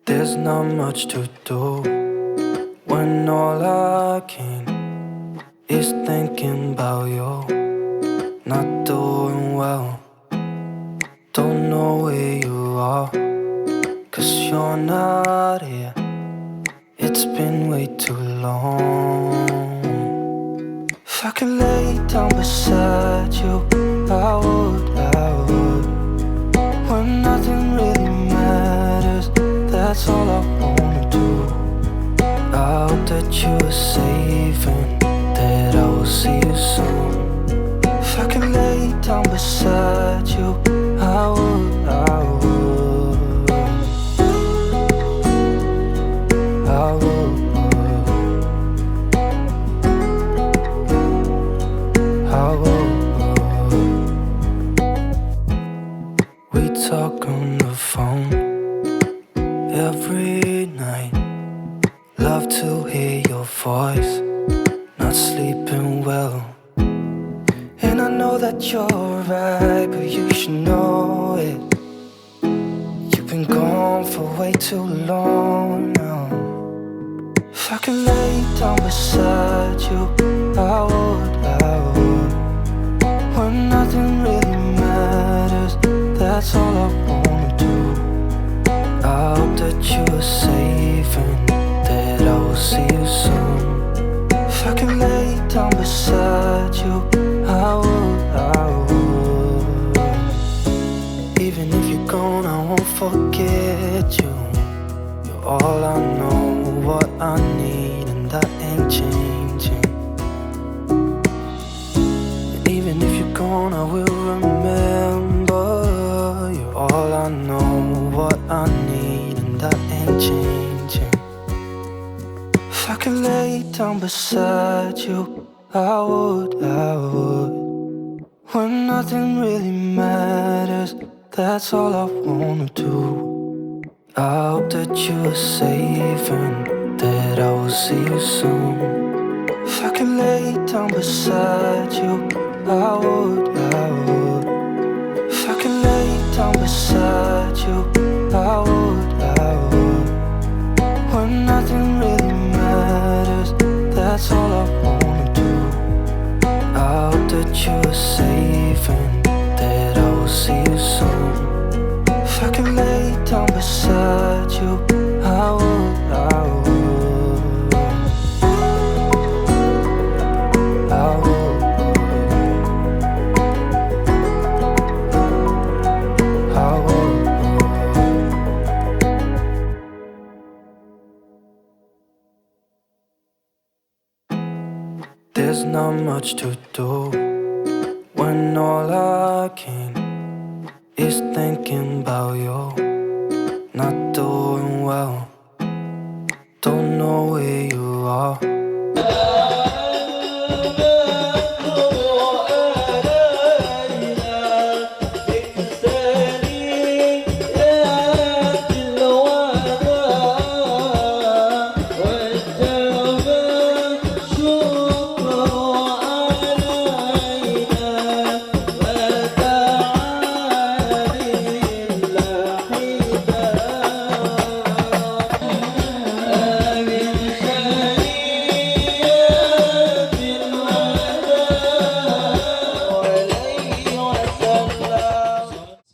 There's not much to do when all I can is thinking about you. Not doing well, don't know where you are, 'cause you're not here. It's been way too long. If I could lay down beside you, I would, I would. When nothing really matters, that's all I wanna do. I hope that you are safe and that I will see you soon. If I could lay down beside you, I would, I would. I would. I would. We talk on the phone every night. Love to hear your voice. Not sleeping well. And I know that you're right, but you should know it. You've been gone for way too long now. If I could lay down beside you, I would, I would. When nothing really matters, that's all I wanna do. I hope that you are safe and that I will see you soon. If I could lay down beside you, I would, I would. Even if you're gone, I won't forget you. You're all I know, what I need, and that ain't changing. And even if you're gone, I will remember. You're all I know, what I need, and that ain't changing. If I could lay down beside you, I would, I would. When nothing really matters, that's all I wanna do. I hope that you are safe and that I will see you soon. If I could lay down beside you, I would, I would. If I could lay down beside you, I would, I would. When nothing really matters, that's all I wanna do. I hope that you are safe and that I will see you soon. If I could lay down beside you, I would, I would. I would. I would. There's not much to do when all I can is thinking about you. Not doing well, don't know where you are.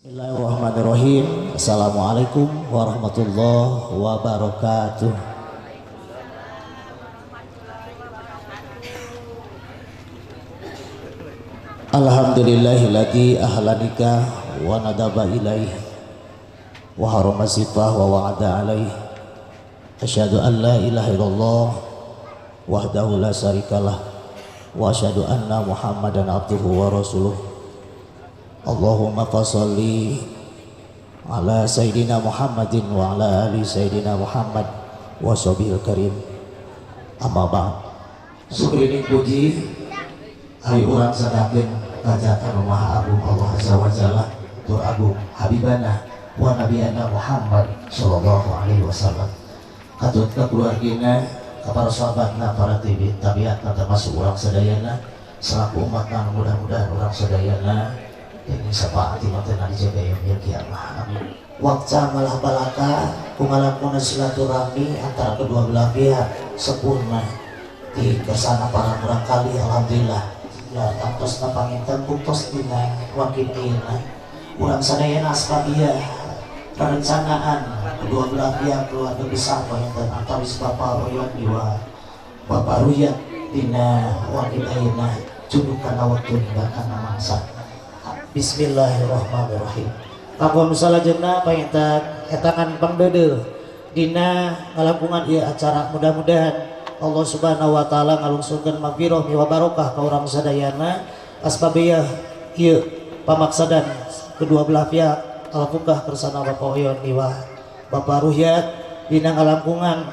Bismillahirrahmanirrahim. Assalamualaikum warahmatullahi wabarakatuh. Alhamdulillahilladzi ahlanika wa nadaba ilaih wa harama sifah wa wa'ada alaih. Asyhadu an la ilaha illallah wahdahu la syarikalah wa asyhadu anna Muhammadan abduhu wa rasuluh. Allahumma fasholli ala sayyidina Muhammadin wa ala ali sayyidina Muhammad wa sahbihi karim. Amma ba'd. Syukuri puji hari urang sadakeun kajatan Maha Agung Allah Azza wa Jalla tur agung habibana wa nabiyana Muhammad sallallahu alaihi wasallam. Katut ka keluargina, ka para sahabatna, para tabiatna termasuk urang sadayana selaku umatna, mudah-mudahan urang sadayana Ini syafaati wonten dijaga yaumil kiamah. Amin. Waktu malah balaka kungalakuna silaturahmi antara kedua belah pihak sempurna di kersana para murang kali alhamdulillah. Lah tantosna panginten buktos dina wakil ayeuna urang sadayana asbabiyah perencanaan kedua belah pihak keluarga besar panginten antawis Bapak Royot miwa Bapak Ruyat dina wakil ayeuna juduk kana waktu hingga kana mangsa. Bismillahirrahmanirrahim. Kanggo salajengna panginten etangan pangdeudeuh dina ngalangkungan ieu acara mudah-mudahan Allah Subhanahu wa taala ngalungsurkeun magfirah miwa barokah ka urang sadayana asbabiyah ieu pamaksadan kedua belah pihak alfukah kersana Bapak Oyon miwa Bapak Ruhyat dina ngalangkungan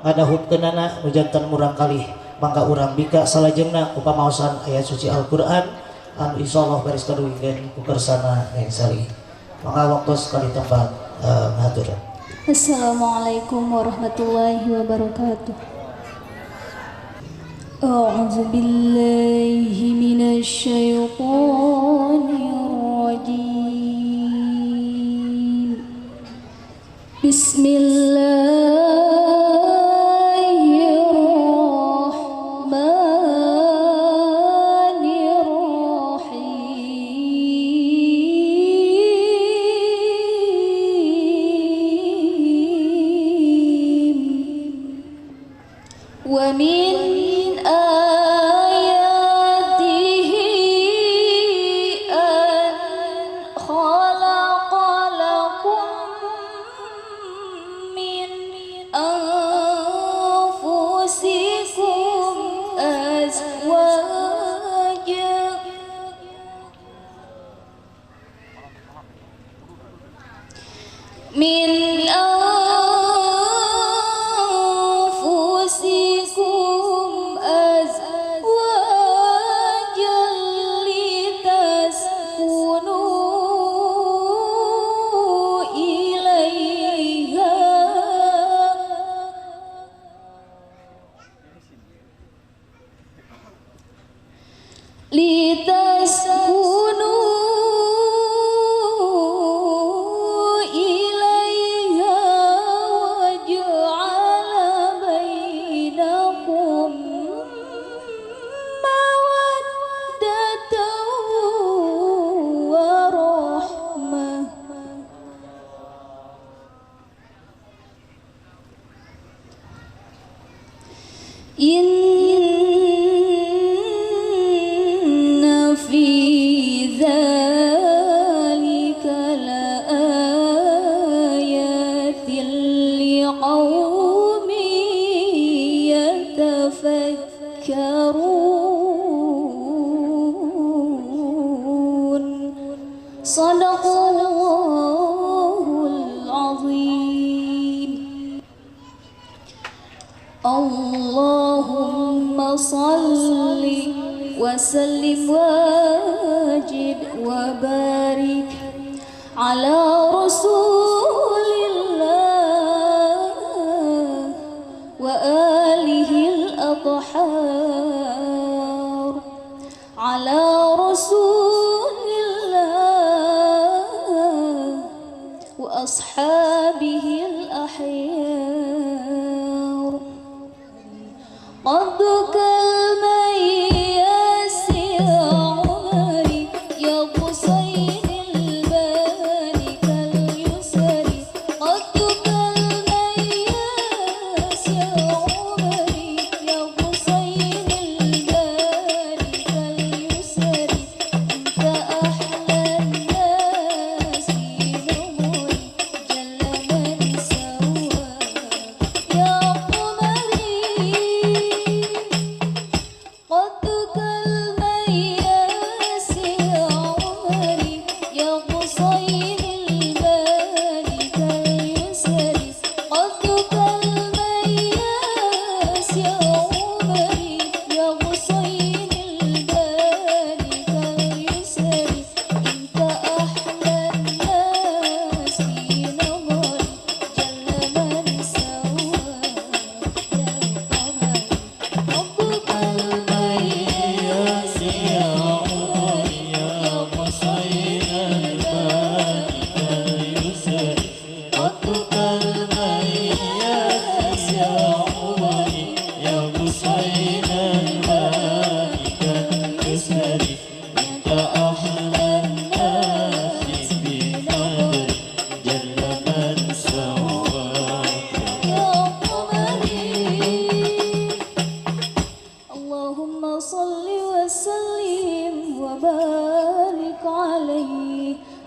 ngadahutkeunana nu janten murang kalih mangga urang bika salajengna ku pamaosan ayat suci Al-Qur'an anu insyaallah baris kaduwikeun ku kersana Neng Sali. Maka waktu sekali tempat ngatur. Assalamualaikum warahmatullahi wabarakatuh. A'udzu billahi minasy syaithanir rajim. Bismillahirrahmanirrahim. Wa min ayatihi an khalaqa lakum min anfusikum azwaja min anfusikum azwajan litaskunu ilaiha litaskunu ilaiha wa ja'ala bainakum mawaddatan wa rahmah. Inna fi dzalika laayatin liqaumin yatafakkarun. Sadaqallahul azim. Allahumma salli wa sallim wajid wa barik ala rasulillah wa alihi al-athhar ala rasulillah wa ashabihi al-ahyar. قد كالمياس عمري يا قصين البال كاليسر قد كالمياس عمري يا قصين البال كاليسر أنت أحلى الناس نمري جل من سواك يا قمري. قد كالمياس عمري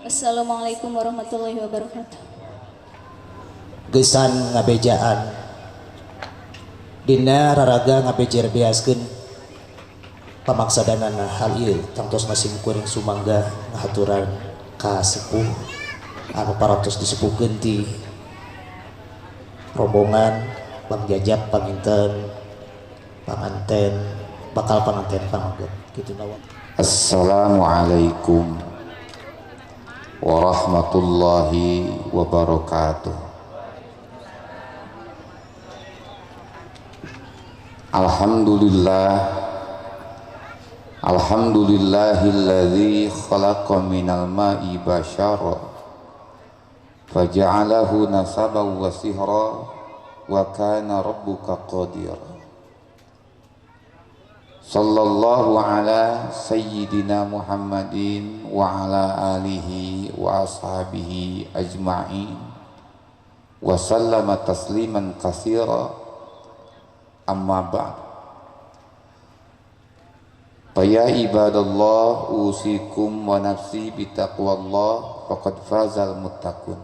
Wassalamualaikum warahmatullahi wabarakatuh. Gesan ngabejaan dina raraga ngabejer beaskeun pamaksadanana hal ieu tangtos masing kuring sumangga ngahaturan ka sepuh anu parantos disepuhkeun ti rombongan pangjajab panginten panganten bakal panganten pamaget kitu nawa. Assalamualaikum warahmatullahi wabarakatuh. Alhamdulillah, alhamdulillahilladzi khalaqa minal ma'i bashara faja'alahu nasaban wa sihra wa kana rabbuka qadira. Sallallahu ala sayyidina Muhammadin wa ala alihi wa ashabihi ajma'in wa sallama tasliman katsira. Amma ba'd. Fa ya ibadallah usikum wa nafsi bitaqwallah faqad fazal muttaqun.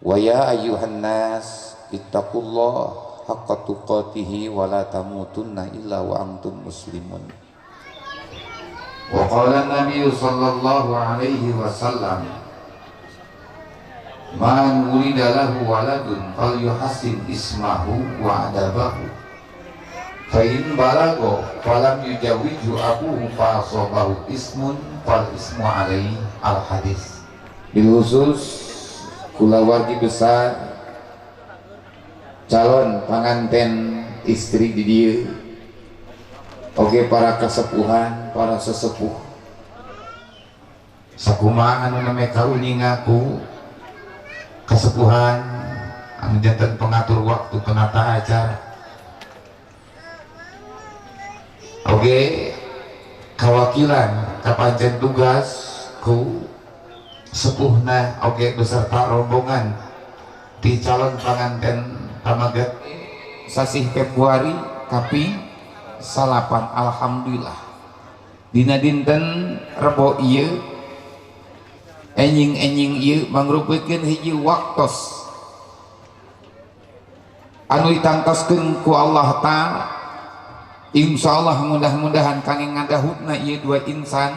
Wa ya ayyuhan nas ittaqullah haqqa tuqatihi wa la tamutunna illa wa antum muslimun. Wa qala an-nabiy sallallahu alaihi wasallam, man wulida lahu waladun falyuhassin ismahu wa adabahu fa in balago falam yujawiju abuhu fa asabahu ismun fal ismu alaihi. Al hadis. Bil khusus kulawargi besar calon panganten istri di dieu, oke para kesepuhan, para sesepuh, sakumaha anu name karuninga ku kesepuhan anu janten pengatur waktu penata acara, oke kawakilan kapancen tugas ku sepuhna oke beserta rombongan di calon panganten pamaget sasih Februari kaping 9. Alhamdulillah dina dinten Rebo ieu enjing-enjing ieu mangrupikeun hiji waktos anu ditangtoskeun ku Allah Ta'ala. Insyaallah mudah-mudahan kangge ngadahutna ieu dua insan,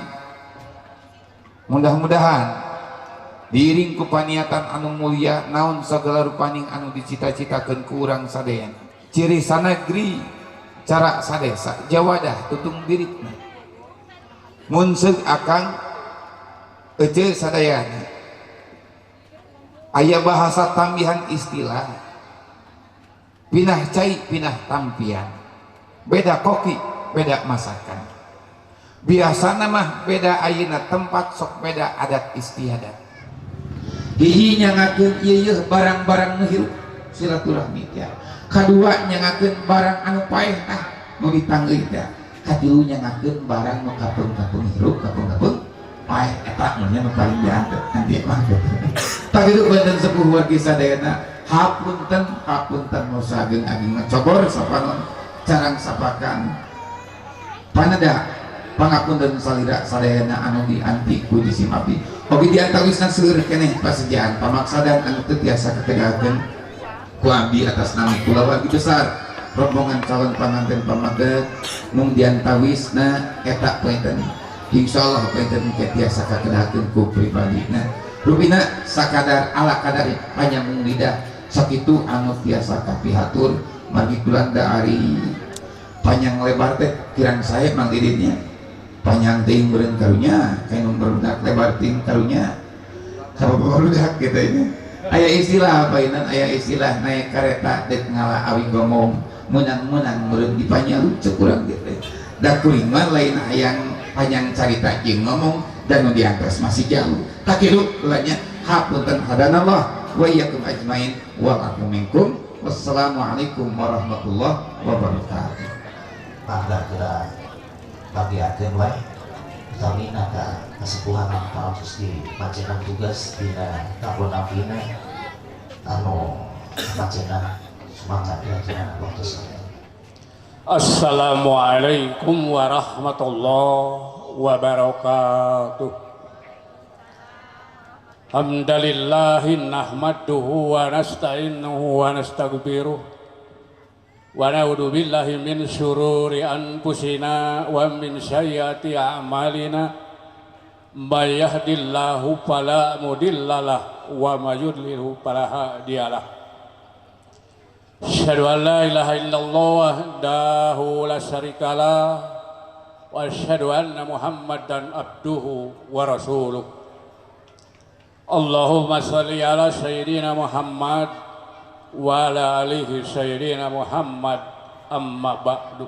mudah-mudahan diiring ku paniatan anu mulia naon sagala rupaning anu dicita-citakeun ku urang sadayana. Ciri sanagri cara sadesa jawadah tutung diritna mun seug akang ece sadayana. Aya bahasa tambihan istilah pinah cai pinah tampian, beda koki beda masakan, biasana mah beda ayeuna tempat sok beda adat istiadat. Hiji nyangakeun ieu barang-barang nu hirup silaturahmi teh, kadua nyangakeun barang anu paeh tah nu ditanggeuh teh, katilu nyangakeun barang nu kapeung-kapeung hirup kapeung-kapeung paeh eta nu nya nu paling diantep nanti mah gitu. Tah kitu benten sepuh wargi sadayana, hapunten hapunten nu saageng-agengna cogor sapanon carang sapakan paneda pangapunten salira sadayana anu dianti ku jisim abdi. Oge diantawisna seueur keneh pasejaan pamaksadan anu teu tiasa kategakeun ku abdi atas nami kulawargi besar rombongan calon panganten pamaget mung diantawisna eta pointen. Insyaallah pointen engke tiasa kategakeun ku pribadina. Rupina sakadar ala kadar panyambung lidah sakitu anu tiasa kapihatur margi kulanda ari panjang lebar teh kirang sae mang diditnya. Panjang teuing beureun karunya, kayak nu barudak lebar teuing karunya. Sabab barudak gitu ini. Aya istilah painan, aya istilah naik kareta dek ngala awi ngomong, menang-menang meureun dipanyalu cek urang gitu. Da kuring mah lain hayang panjang carita jeung ngomong dan nu diantos masih jauh. Tak kitu ulahnya hapunten hadanallah wa iyyakum ajmain wal afu minkum. Wassalamualaikum warahmatullahi wabarakatuh. Mangga geura bagiakeun wae utamina ka kasepuhan parantos di pacenan tugas dina kanggo nafina anu pacenan semangat diajaran waktu saya. Assalamualaikum warahmatullahi wabarakatuh. Hamdalillahi nahmaduhu wa nasta'inuhu wa nastaghfiruh wa na'udzu billahi min syururi anfusina wa min sayyiati a'malina may yahdihillahu fala mudhillalah wa may yudlilhu fala hadiyalah. Asyhadu an la ilaha illallah wahdahu la syarikalah wa asyhadu anna Muhammadan abduhu wa rasuluh. Allahumma shalli ala sayyidina Muhammad wa ala alihi sayyidina Muhammad, amma ba'du.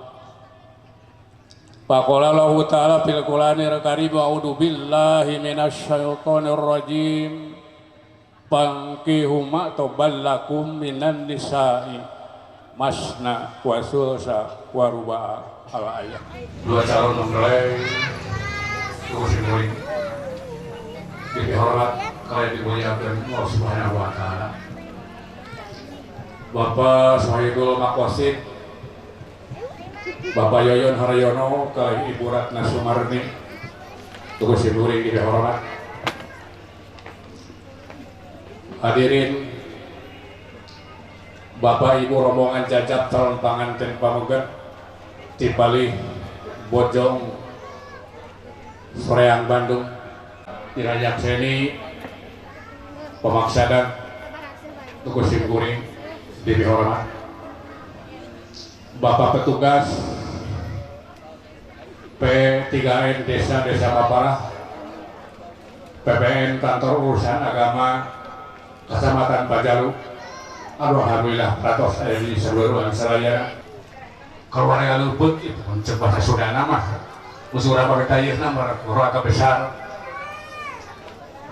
Faqala Allahu ta'ala fil Qur'anil Karim, a'udzu billahi minasyaitonir rajim. Fankihu ma taballakum minan nisa'i masna wa sulsa wa ruba'a al ayat. Dua calon mempelai kursi murid dihormat kalian dimuliakan Allah Subhanahu wa taala. Bapak Sohibul Makosid, Bapak Yoyon Haryono, ke Ibu Ratna Sumarni, tugas ibu dihormat. Hadirin Bapak Ibu rombongan jajab calon panganten pameget Cipali Bojong Soreang Bandung, Dirajakseni pemaksadan tugas simkuring dihormat. Bapak petugas P3N Desa Desa Paparah, PPN Kantor Urusan Agama Kecamatan Pajalu, alhamdulillah ratos aya di seluruh saraya. Keluarga luput itu mencegah sudah nama usurah pakai nama keluarga besar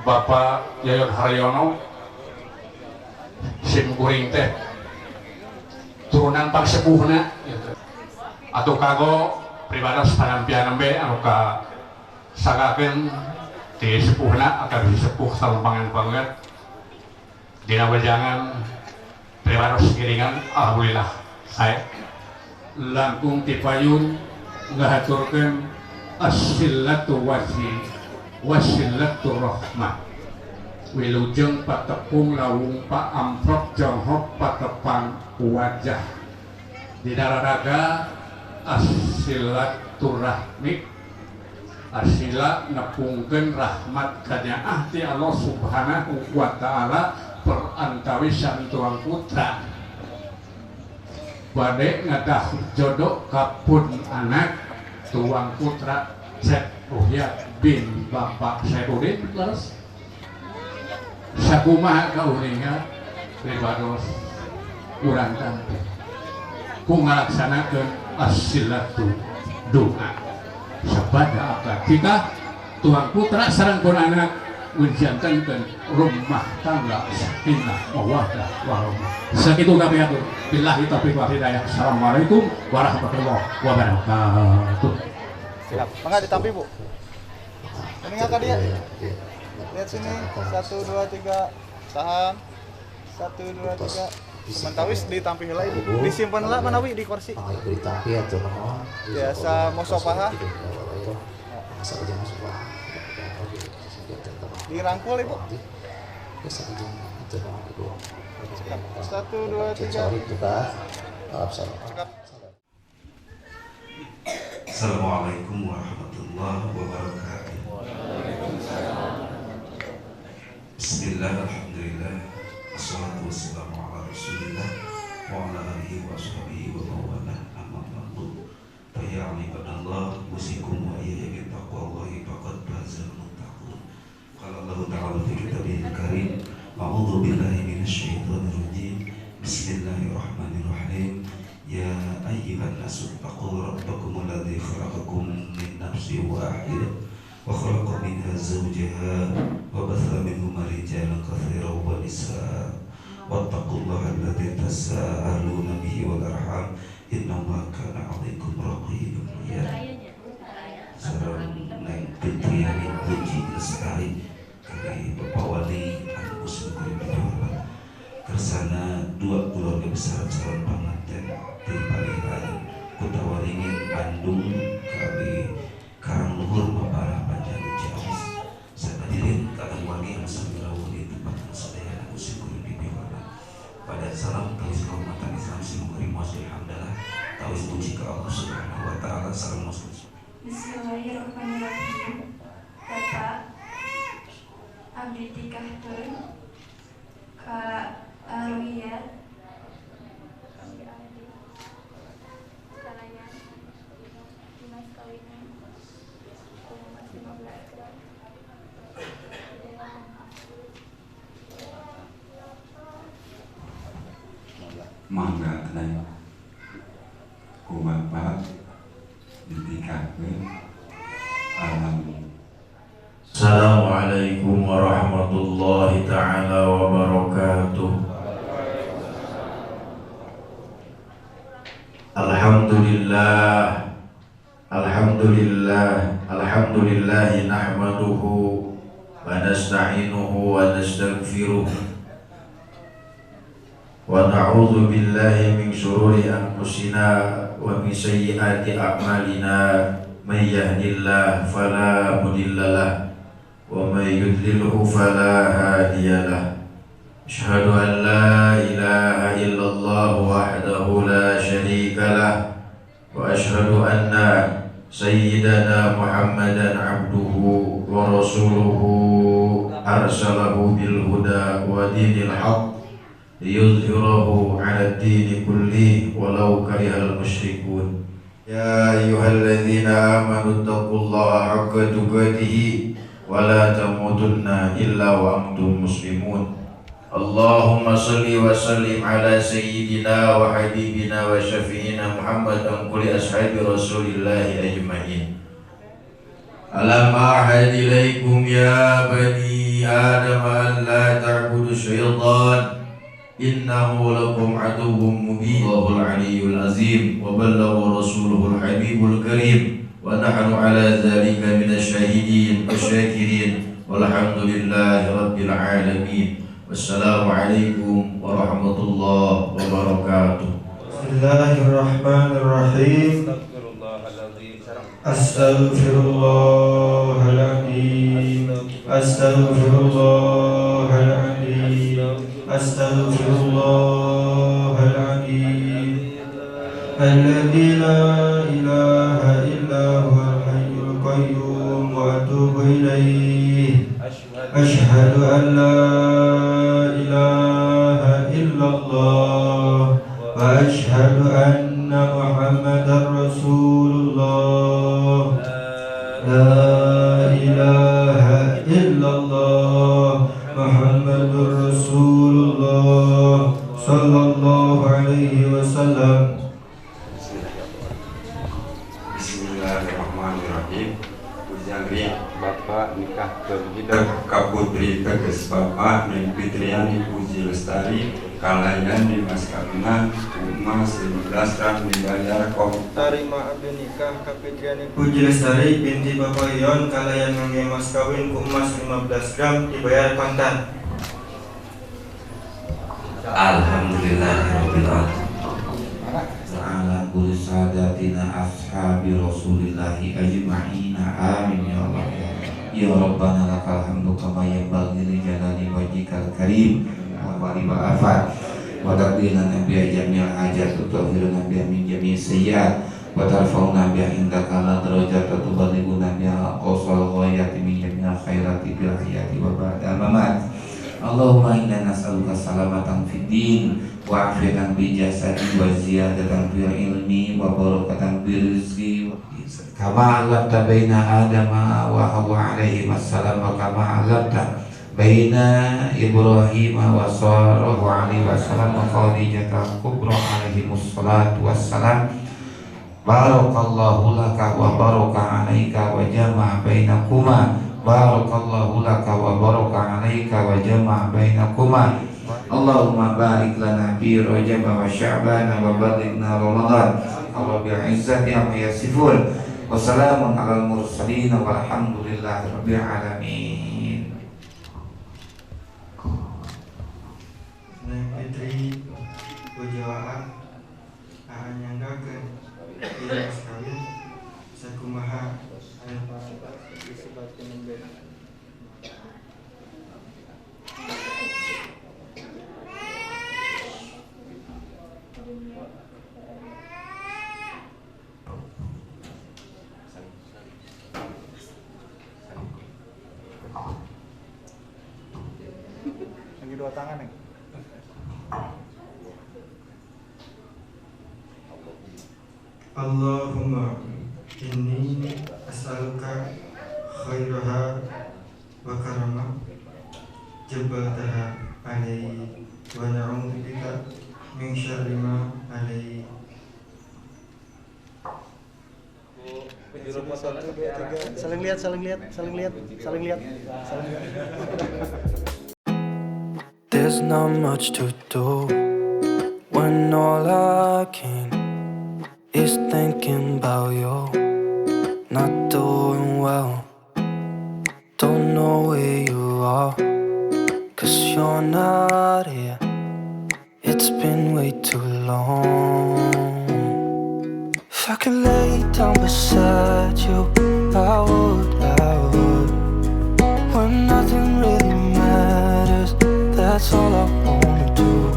Bapak Yoyon Haryono sim kuring teh turunan pak sepuhna gitu. Atau kago pribados panampian nembe anu ka sagakeun di sepuhna akan disepuh salumpangan banget dina wejangan pribados giringan. Alhamdulillah saya langkung tipayun ngahaturkeun as-sillatu wasi wasillatu rahmah. Wilujeng patepung lawung pak amprok jonghok patepang wajah di dararaga as-silaturahmi asila nepungkeun rahmat kanyaah ti Allah Subhanahu wa taala perantawisan tuang putra bade ngadah jodoh kapun anak tuang putra Cek Ruhyat bin Bapak Saipudin leres sakumaha kauninga pribados urang tante ku ngalaksanakeun as-silatu doa sabada akad kita tuang putra sareng pun anak menjantankeun rumah tangga sakinah mawaddah warahmah. Sakitu kami atur billahi taufiq wal hidayah. Assalamualaikum warahmatullahi wabarakatuh. Siap. Mangga ditampi, Bu. Ini ngaka dia. Lihat sini, 1 2 3, tahan. 1 2 3. Sementawis ditampi heula Ibu. Disimpan heula manawi di kursi. Biasa mosopaha. Dirangkul Ibu. 1 2 3. Assalamualaikum warahmatullahi wabarakatuh. Bismillah, alhamdulillah, wassalatu wassalamu ala rasulillah wa ala alihi wa ashabihi wa mawalah, amma ba'du. Fa ya ibadallah, usikum wa iyaya bi taqwallahi faqad fazal muttaqun. Qala Allahu ta'ala fi kitabihil karim, a'udzu billahi minasy syaithanir rajim. Bismillahirrahmanirrahim. Ya ayyuhan nasu taqu rabbakum alladzi khalaqakum min nafsin wahidah wa khalaqa minha zawjaha wa batha minhuma rijalan katsiran wa nisaa wattaqullaha alladzi tasaaluna bihi wal arham innallaha kana 'alaikum raqiba. Ya sareng Neng Fitriani Puji Lestari dari Bapak Wali anu kuring dihormat kersana dua keluarga besar calon panganten di Palihan Kutawaringin Bandung kali Karangluhur Maparah Panjalu Ciamis. Sakadirin kadang wali yang sambil Abdi tikahkeun ka Aruhiyat kalayan dimas kawinan emas 15 gram. Mangga tenang ku bapak ditikahkeun. Alhamdulillah. Assalamualaikum warahmatullahi taala wabarakatuh. Alhamdulillah, alhamdulillah, alhamdulillah nahmaduhu wa nasta'inuhu wa nastaghfiruh wa na'udzu billahi min syururi anfusina wa min sayyiati a'malina. May yahdihillahu fala mudhillalah wa may yudlilhu fala hadiyalah. Asyhadu an la ilaha illallah wahdahu la syarikalah wa asyhadu anna sayyidana Muhammadan abduhu wa rasuluhu arsalahu bil huda wa dinil haqq liyudhhirahu 'ala ad-dini kullihi walau karihal musyrikun. Ya ayyuhalladzina amanu taqullaha haqqa tuqatih wa la tamutunna illa wa antum muslimun. Allahumma salli wa sallim ala sayyidina wa habibina wa syafi'ina Muhammad wa kulli ashabi rasulillahi ajma'in. Alam a'had ilaikum ya bani Adam an la ta'budu syaitan innahu lakum aduwwum mubin. Allahul aliyyul azim wa ballagha rasuluhul habibul karim wa nahnu ala dzalika minasy syahidin wasyakirin walhamdulillahi rabbil alamin. Wassalamualaikum warahmatullahi wabarakatuh. Bismillahirrahmanirrahim. Astaghfirullahaladzim, astaghfirullahaladzim, astaghfirullahaladzim. Alladzi la ilaha illa huwal hayyul qayyum wa atubu ilaih. Asyhadu an la ilaha illallah wa asyhadu anna Muhammadar Rasulullah. La ilaha illallah Muhammadur Rasulullah sallallahu alaihi wasallam. Bismillahirrahmanirrahim. Pujangri bapak nikah ka putri teges bapak Neng Fitriani Puji Lestari kalayan dimas kawinan emas 15 gram dibayar kom. Tarima abdi nikah ka Fitriani Puji Lestari binti Bapak Ion kalayan ngangge mas kawin ku emas 15 gram dibayar kontan. Alhamdulillahirabbil alamin. Ala kulli sadatina ashabi rasulillahi ajma'ina. Amin ya Allah. Ya Rabbana lakal hamdu kama yanbaghi li jalali wajhikal karim wa li afat wa taqdina nabiyya jami'al hajat wa tutahhiruna biha min jami'is sayyi'at wa tarfa'una biha indaka la darajat wa tuballighuna biha aqsal ghayati min jami'il khairati fil hayati wa ba'dal mamat. Allahumma inna nas'aluka salamatan fid din wa afiatan bil jasadi wa ziyadatan fil ilmi wa barakatan fil rizqi. Kama 'allamta baina Adama wa Hawa alaihi wassalam wa kama 'allamta baina Ibrahim wa Sarah alaihi wassalam wa Khadijah al-Kubra alaihi wassalatu wassalam. Barakallahu laka wa baraka alaika wa jama'a bainakuma. Barakallahu laka wa baraka alaika wa jama'a bainakuma. Allahumma barik lana fi Rajab wa Sya'ban wa ballighna Ramadan. Rabbil izzati amma yasifun. Wa salamun alal mursalin walhamdulillahi rabbil alamin. Neng Fitri Pujiwaa nyanggakeun ieu mas kawin sakumaha anu disebutkeun nembe. dua tangan nih. Allahumma inni as'aluka khairaha wa karama jabaltaha alaihi wa na'udzubika min syarri ma alaihi. Satu, dua, tiga. Saling lihat, saling lihat, saling lihat, saling lihat, saling lihat. There's not much to do when all I can is thinking about you. Not doing well, don't know where you are, 'cause you're not here. It's been way too long. If I could lay down beside you, I would, I would. When nothing really matters, that's all I wanna do.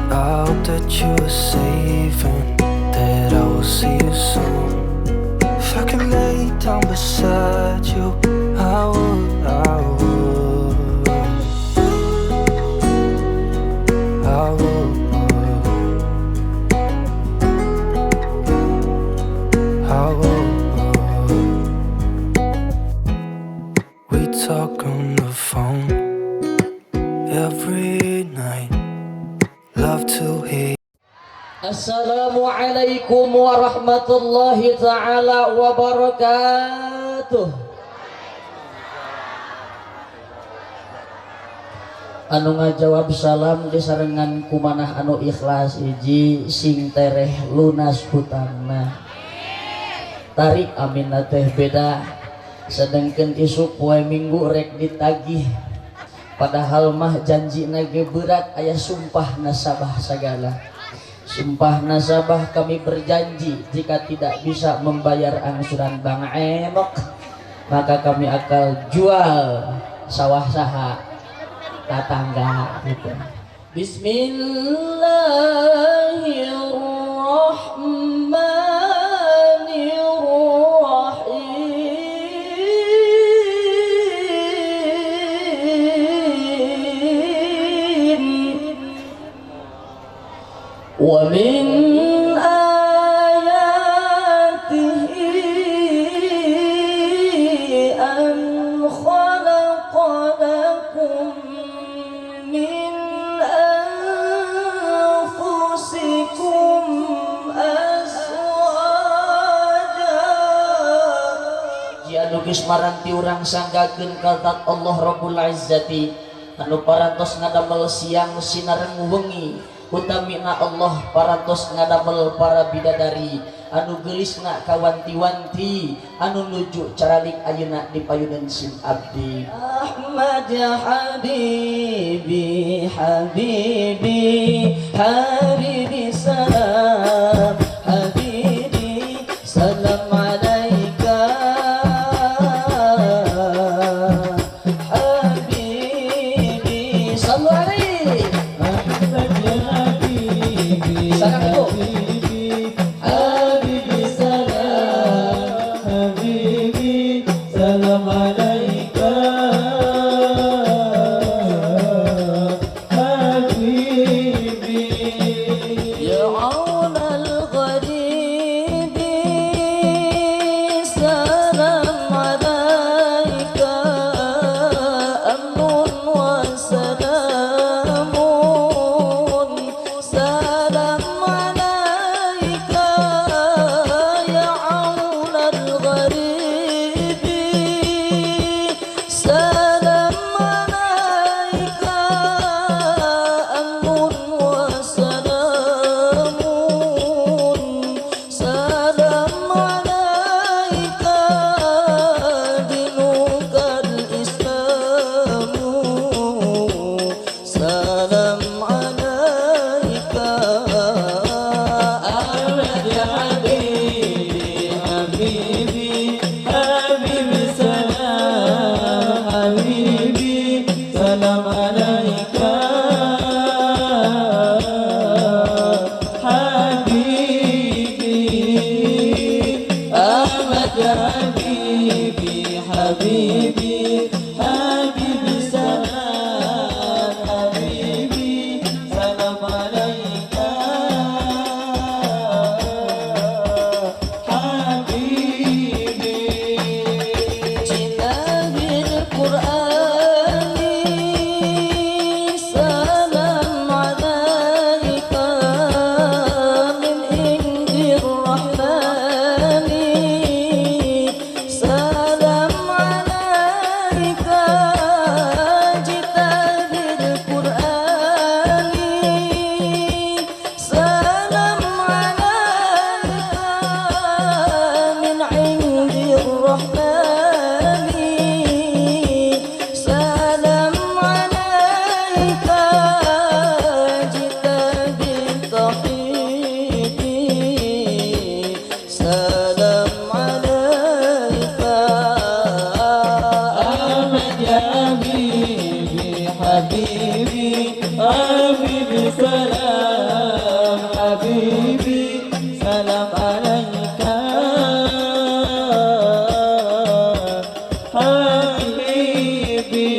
I hope that you are safe and that I will see you soon. If I could lay down beside you, I would, I would. I would. I would. We talk on the phone every night. Love to hear. Assalamualaikum warahmatullahi taala wabarakatuh. Anu ngajawab salam disarengan kumanah anu ikhlas hiji sing tereh lunas hutangna. Tarik amin teh beda, sedangkan isuk poe Minggu rek ditagih, padahal mah janji nage berat aya sumpah nasabah sagala. Sumpah nasabah kami berjanji jika tidak bisa membayar angsuran Bank Emok, maka kami akan jual sawah saha tetangga gitu. Bismillahirrahmanirrahim. Wa min ayatihi an khalaqa lakum min anfusikum azwaja. Jia lukis maranti urang sanggakeun ka zat Allah Rabbul Izzati anu parantos ngadamel siang sinareng wengi, utamina Allah parantos ngadamel para bidadari anu geulisna kawanti-wanti anu nuju caralik ayeuna di payunan sim abdi. Ahmad ya habibi, habibi, habibi salam, habibi salam alaika, habibi sallu alaihi. Ahmad ya habibi, habibi, habibi salam, habibi salam alaika, habibi. Ya Allah. alaika jita bil Qur'ani. Salam alaika min indir rahmani. Salam alaika jita bil tauhidi. Salam alaika Ahmad ya habibi, habibi, habibi salam, habibi salam alaika, habibi.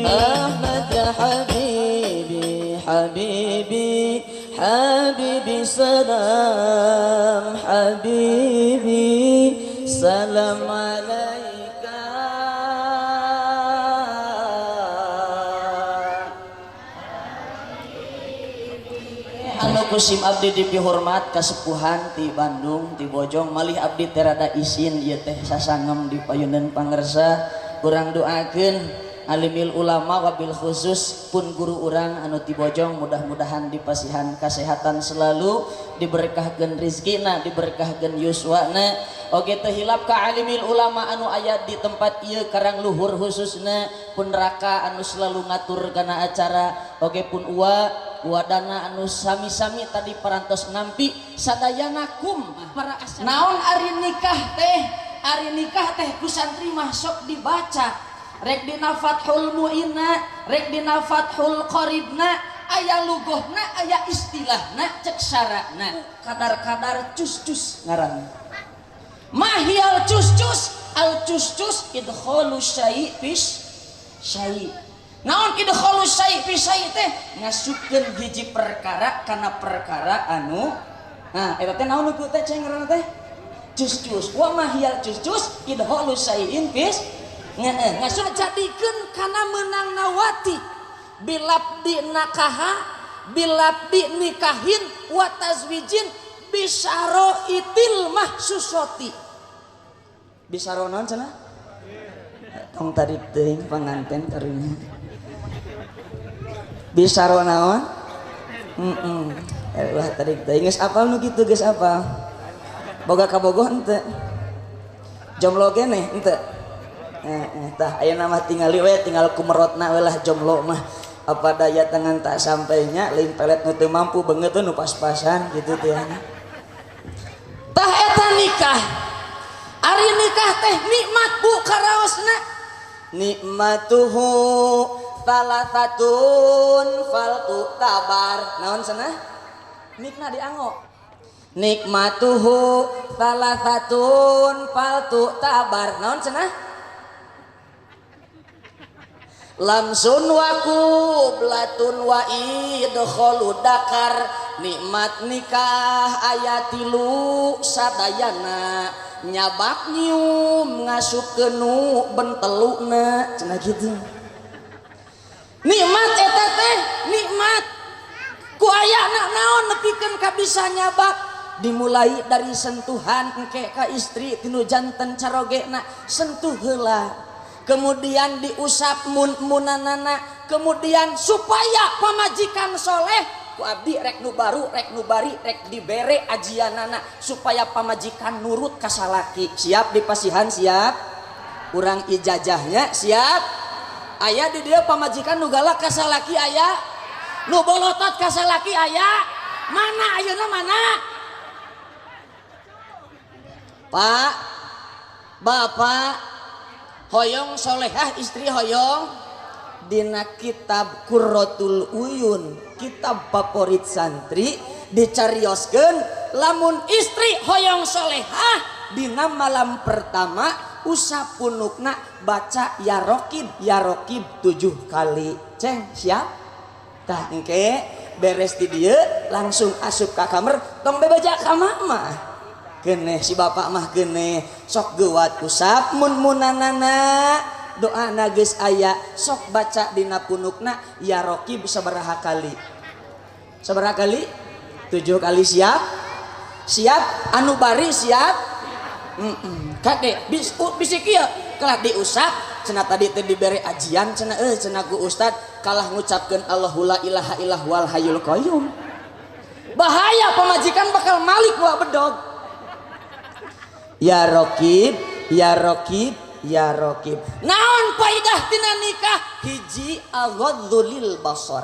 Ahmad ya habibi, habibi, habibi salam, habibi salam alaika. Anu kusim abdi dipihormat kasepuhan ti Bandung ti Bojong malih abdi terada isin ieu teh sasangem di payunan pangersa. Kurang doakeun alimil ulama wabil khusus pun guru urang anu ti Bojong, mudah-mudahan dipasihan kesehatan selalu, diberkahkeun rizkina, diberkahkeun yuswana. Oge teu hilap ka alimil ulama anu aya di tempat ieu Karang Luhur khususna, pun raka anu selalu ngatur kana acara, oge pun uwa wadana anu sami-sami tadi parantos nampi sadayana kum para asal. Naon ari nikah teh? Ari nikah teh ku santri mah sok dibaca. Rek dina Fathul Muinna, rek dina Fathul Qaribna, aya lugohna, aya istilahna, cek sarana. Kadar-kadar cus-cus ngaranna. Mahial cus-cus, al cus-cus idkhalu syai' fis syai'. Naon idkhalu syai' fis syai' teh? Ngasupkeun hiji perkara kana perkara anu. Nah, eta teh naon nu teh ceng ngaranna teh? Cus-cus. Wa mahial cus-cus idkhalu syai'in fis ngasup jadikeun kana meunang nawati bilabdi nakaha bilabdi nikahin wa tazwijin bisaro itil mahsusoti. Bisaro naon cenah? Tong tarik teuing panganten karunya. Bisaro naon? Heeh. Ulah tarik teuing geus apal nu kitu geus apal. Boga kabogoh henteu? Jomblo keneh henteu? Tah ayeuna mah tingali we tinggal kumerotna we lah jomblo mah. Apa daya tangan tak sampainya, lain pelet nu teu mampu beungeut nu pas-pasan gitu teh. Tah eta nikah. Ari nikah teh nikmat bu karaosna. Nikmatuhu thalathatun faltu tabar. Naon cenah? Nikna dianggo. Nikmatuhu thalathatun faltu tabar. Naon cenah? Lamsun wa qublatun wa idkhalu dakar. Nikmat nikah aya tilu sadayana, nyabak nyium ngasupkeun nu benteluna cenah kitu. Nikmat eta teh nikmat ku ayana naon nepikeun ka bisa nyabak, dimulai dari sentuhan engke ka istri tinu janten carogena sentuh heula, kemudian diusap mun-munanana, kemudian supaya pamajikan soleh ku abdi rek nu baru rek nu bari rek dibere ajianana supaya pamajikan nurut ka salaki. Siap dipasihan siap urang ijazahnya siap. Aya di dieu pamajikan nu galak ka salaki aya, nu bolotot ka salaki aya. Mana ayeuna mana? Pak, bapak hoyong solehah istri hoyong. Dina kitab Qurratul Uyun, kitab favorit santri, dicarioskeun lamun istri hoyong solehah dina malam pertama usap punukna baca ya raqib 7 kali. Ceng siap? Tah engke beres di dieu langsung asup ka kamar tong bebeja ka mama. Keneh si bapak mah keneh sok geuwat usap mun-munanana doa geus aya sok baca dina punukna ya raqib sabaraha kali? Sabaraha kali? 7 kali. Siap? Siap anu bari siap? Kade bisik ieu Kalah diusap cenah tadi teh dibere ajian cenah euy cenah ku ustad kalah ngucapkeun Allahu la ilaha illallah wal hayyul qayyum. Bahaya pamajikan bakal malik wa bedog. Ya Rokib, ya Rokib, ya Rokib. Naon faidah tina nikah? Hiji aghadzu lil basar.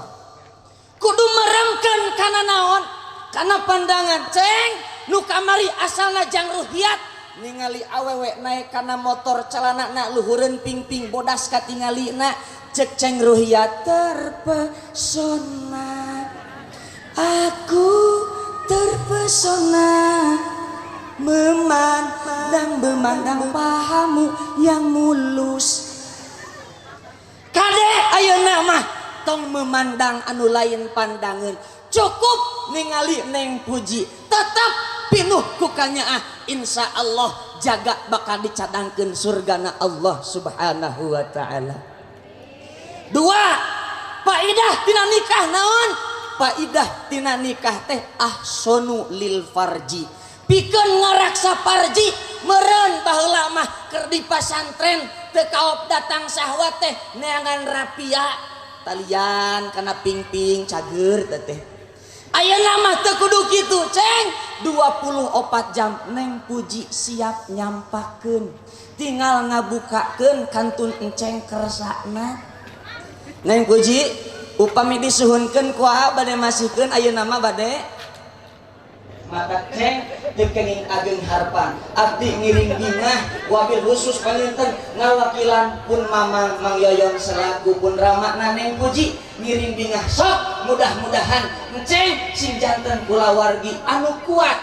Kudu meremkeun kana naon? Kana pandangan ceng nu kamari asalna jang ruhiat ningali awewe naik kana motor celanana luhureun pingping bodas katingalina cek ceng ruhiat terpesona. Aku terpesona memandang memandang pahamu yang mulus. Kade ayeuna mah tong memandang anu lain pandangan, cukup ningali Neng Puji tetap pinuh ku kanyaah, insya Allah jaga bakal dicadangkeun surgana Allah Subhanahu wa taala. Dua, faidah tina nikah naon? Faidah tina nikah teh ahsonu lil farji. Pikeun ngaraksa farji meureun baheula mah keur di pasantren teu kaop datang sahwat teh neangan rapia talian kana pingping cager teh. Ayeuna mah teu kudu kitu ceng, 24 jam Neng Puji siap nyampakeun, tinggal ngabukakeun kantun enceng kersana. Neng Puji upami disuhunkeun ku aa bade masihkeun ayeuna mah bade maka ceng teu kenging ageng harpan abdi ngiring bingah wabil khusus panginten ngawakilan pun Mamang Mang Yoyon selaku pun ramana Neng Puji ngiring bingah sok mudah-mudahan enceng sing janten kulawargi anu kuat,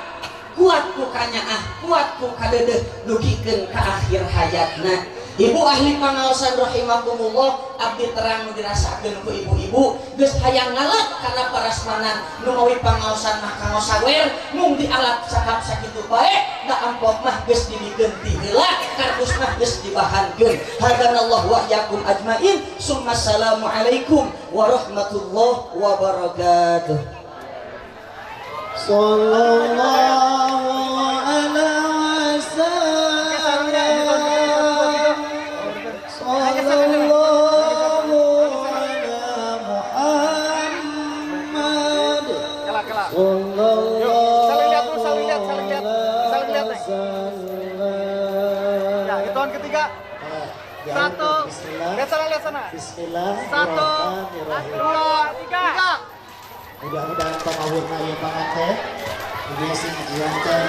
kuat ku kanyaah, kuat ku kadeudeuh dugikeun ka akhir hayatna. Ibu ahli pangaosan rahimakumullah, abdi terang dirasakeun ku ibu-ibu geus hayang ngalet kana parasmanan nu mawi pangaosan mah kanggo sawer mung dialap cakap sakitu bae da amplop mah geus dibikeun ti heula kardus mah geus dibahankeun. Hadanallahu wa iyyakum ajmain. Summa assalamu alaikum warahmatullahi wabarakatuh. Sallallahu alaihi wasallam. Sallallahu ala Muhammad. Sallallahu. Saling lihat dulu, saling lihat, saling lihat, saling lihat nih. Ya, hitungan ketiga. Satu. Lihat sana, lihat sana. Bismillah. Satu, dua, tiga. Mudah-mudahan pamawurna ieu panganten ieu sing janten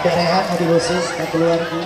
berehan mobil khusus ka keluarga.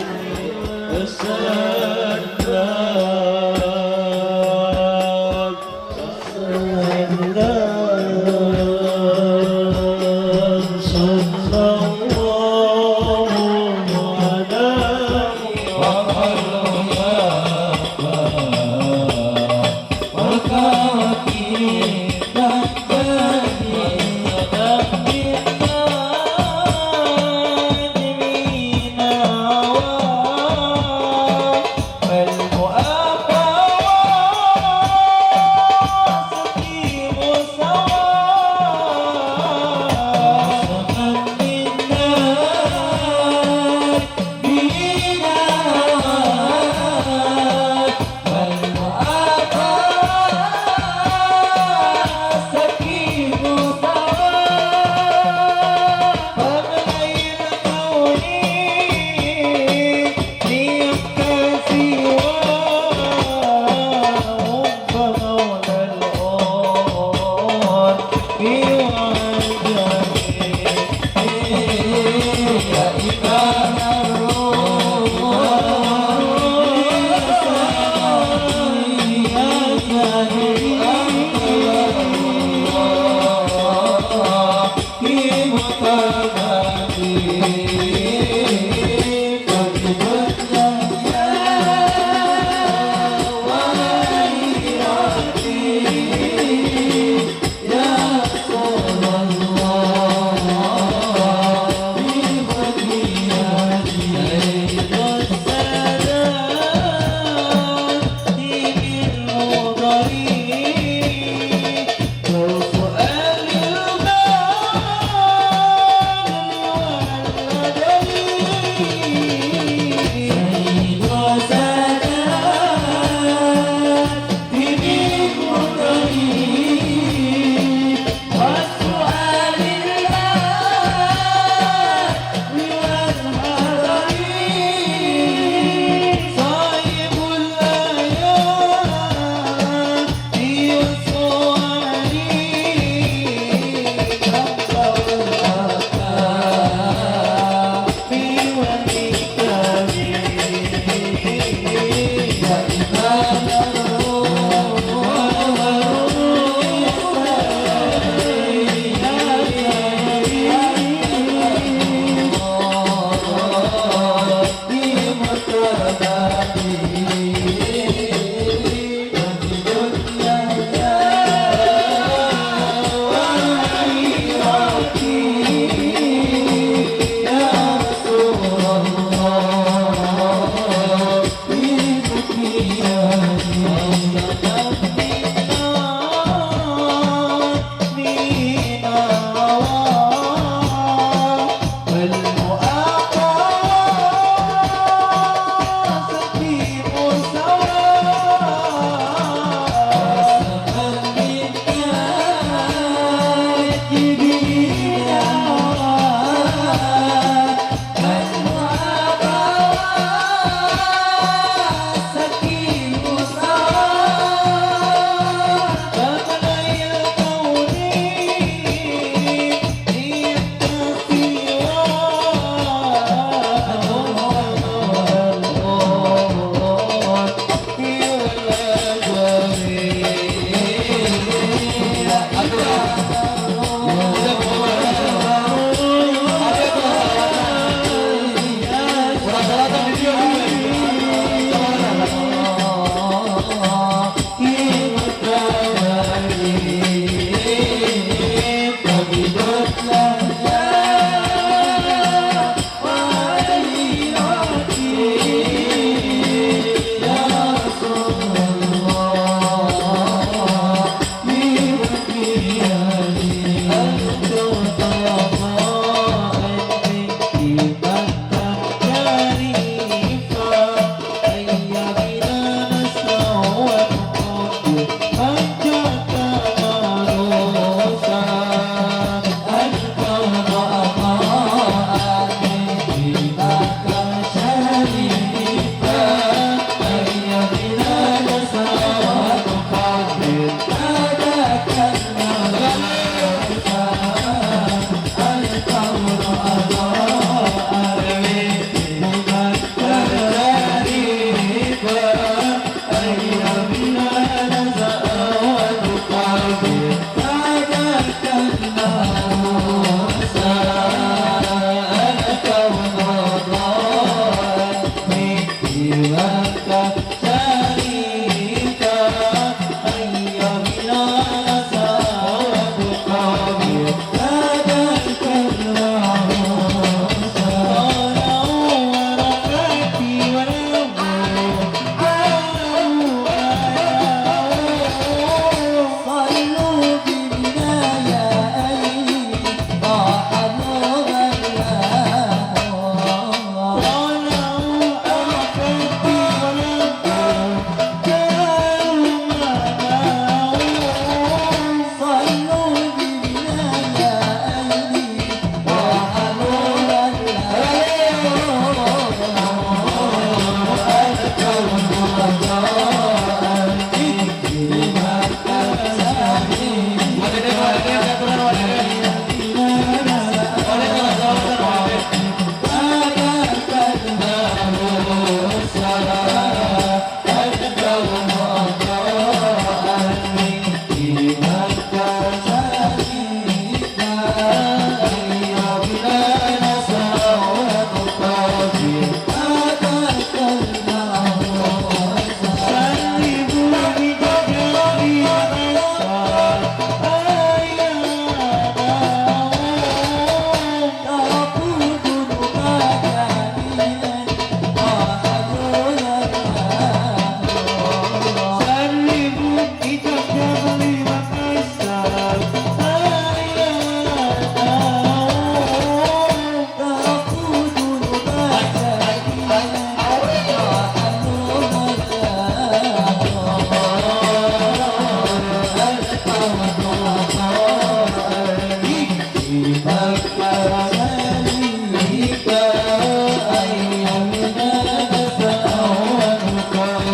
Muhammad.